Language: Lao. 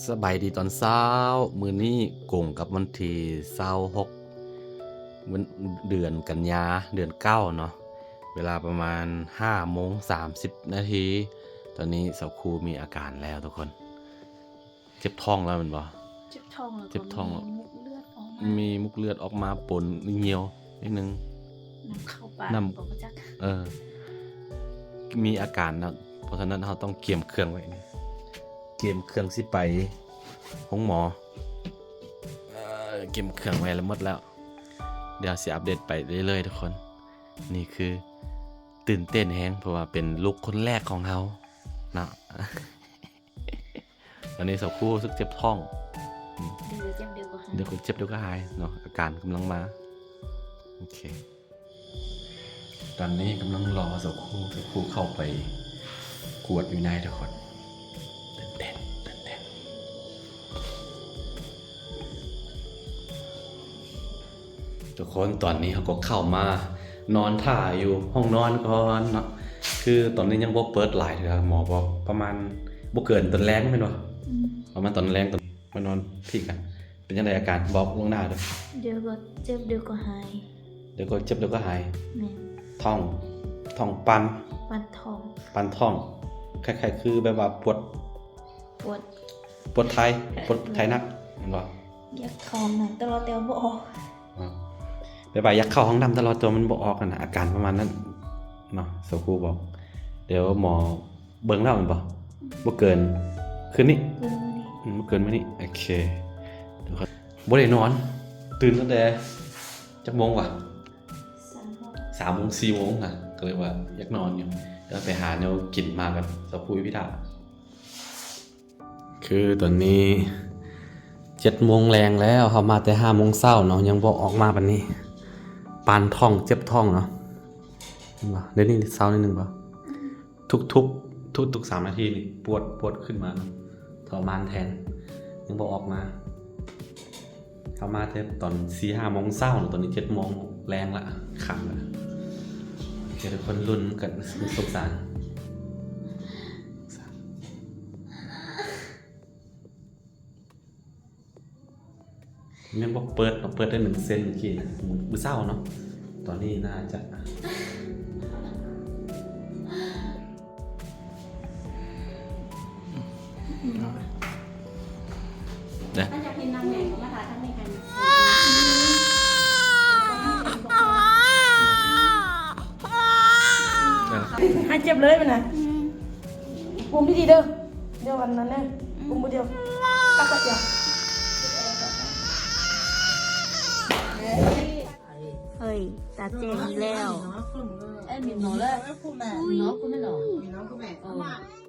ສະບາຍດີຕອນເຊົ້າ, ມື້ນີ້ກົງກັບວັນທີຊາວຫົກ ເດືອນກັນຍາ ເດືອນເກົ້າເນາະ, ເວລາປະມານຫ້າໂມງສາມສິບນາທີ. ຕອນນີ້ສາວຄູມີອາການແລ້ວທຸກຄົນ. ເຈັບທ້ອງແລ້ວແມ່ນບໍ່? ເຈັບທ້ອງ ແລ້ວກໍ ເຈັບທ້ອງ ມີມຸກເລືອດອອກມາ ມີມຸກເລືອດອອກມາປົນຍ່ຽວ ນິດໜຶ່ງ ນ້ຳເຂົ້າປາກ ນ້ຳ ບໍ່ຈັກ ເອີ ມີອາການນະ. ເພາະສະນັ້ນເຮົາຕ້ອງກຽມເຄື່ອງໄວ້ນີ້ ກຽມເຄື່ອງຊິໄປໂຮງໝໍ ເອີ ກຽມເຄື່ອງໄວ້ແລ້ວໝົດແລ້ວ. ດຽວຊິອັບເດດໄປເລື້ອຍໆທຸກຄົນ. ນີ້ຄືຕື່ນເຕັ້ນແຮງ ເພາະວ່າເປັນລູກຄົນແລກຂອງເຮົາເນາະ. ຕອນນີ້ສາວຄູຮູ້ສຶກເຈັບທ້ອງ ດຽວກໍເຈັບ ດຽວກໍຫາຍ ດຽວກໍເຈັບ ດຽວກໍຫາຍເນາະ. ອາການກຳລັງມາ. ໂອເຄ ຕອນນີ້ກຳລັງລໍສາວຄູ ສາວຄູເຂົ້າໄປກວດຢູ່ໃນທຸກຄົນ. ຕື່ນເຕັ້ນ ຕື່ນເຕັ້ນ. ທຸກຄົນ ຕອນນີ້ເຮົາກໍເຂົ້າມານອນຖ້າຢູ່ຫ້ອງນອນກ່ອນເນາະ. ຄືຕອນນີ້ຍັງບໍ່ເປີດຫຼາຍເທື່ອ ໝໍບອກປະມານບໍ່ເກີນຕອນແລງແມ່ນບໍ່? ອືມ ປະມານຕອນແລງ ຕອນມານອນພີ້ກັນ. ເປັນຈັ່ງໃດອາການ? ບອກລ່ວງໜ້າເດີ້. ດຽວກໍເຈັບ ດຽວກໍຫາຍ ດຽວກໍເຈັບ ດຽວກໍຫາຍ. ແມ່ນ. ທ້ອງ ທ້ອງປັ່ນ ປັ່ນທ້ອງ ປັ່ນທ້ອງ ຄ້າຍໆຄືແບບວ່າປວດ ປວດ ປວດຖ່າຍ ປວດຖ່າຍໜັກແມ່ນບໍ່? ຢາກເຂົ້າຫ້ອງນ້ຳຕະຫຼອດແຕ່ວ່າບໍ່ອອກ. ແບບວ່າຢາກເຂົ້າຫ້ອງນ້ຳຕະຫຼອດແຕ່ວ່າມັນບໍ່ອອກຫັ້ນນະ ອາການປະມານນັ້ນເນາະ ສາວຄູບອກ. ດຽວໝໍເບິ່ງແລ້ວແມ່ນບໍ່? ບໍ່ເກີນຄືນນີ້ ບໍ່ເກີນມື້ນີ້ ອືມ ບໍ່ເກີນມື້ນີ້. ໂອເຄ ບໍ່ໄດ້ນອນ ຕື່ນຕັ້ງແຕ່ຈັກໂມງວະ? ສາມໂມງ ສາມໂມງ ສີ່ໂມງນະ ກໍເລີຍວ່າຢາກນອນຢູ່. ດຽວໄປຫາແນວກິນມາກ່ອນ ສາວຄູຢູ່ພີ້ຖ້າ. ຄືຕອນນີ້ເຈັດໂມງແລງແລ້ວ ເຮົາມາແຕ່ຫ້າໂມງເຊົ້າເນາະ ຍັງບໍ່ອອກມາປານນີ້. ປານທ້ອງ ເຈັບທ້ອງເນາະ ເຫັນບໍ່? ດຽວນີ້ເຊົາໜ້ອຍໜຶ່ງບໍ່? ທຸກໆ ທຸກໆສາມນາທີນີ້ປວດ ປວດຂຶ້ນມາເນາະ ທໍລະມານແທນ ຍັງບໍ່ອອກມາ. ເຮົາມາແຕ່ຕອນສີ່ຫ້າໂມງເຊົ້າເນາະ ຕອນນີ້ເຈັດໂມງແລງລະ ຄ່ຳລະ. ເຮັດໃຫ້ຄົນລຸ້ນກັນ ສົງສານ ຍັງບໍ່ເປີດເນາະ ເປີດໄດ້ໜຶ່ງເຊັນເມື່ອກີ້ນະ ມື້ເຊົ້າເນາະ. ຕອນນີ້ໜ້າຈະ ເດ້ ຖ້າຢາກເຫັນໜ້າແມ່ກໍມາຖ່າຍທາງນີ້ກັນ. ຫາຍເຈັບເລີຍມັນນະ. ອືມ ກຸມດີໆເດີ ດຽວອັນນັ້ນເດີ ກຸມມື້ດຽວ ຕັກແປັບດຽວ. ເຮີ້ຍ ຕາແຈ້ງອີກແລ້ວ. ອືມ.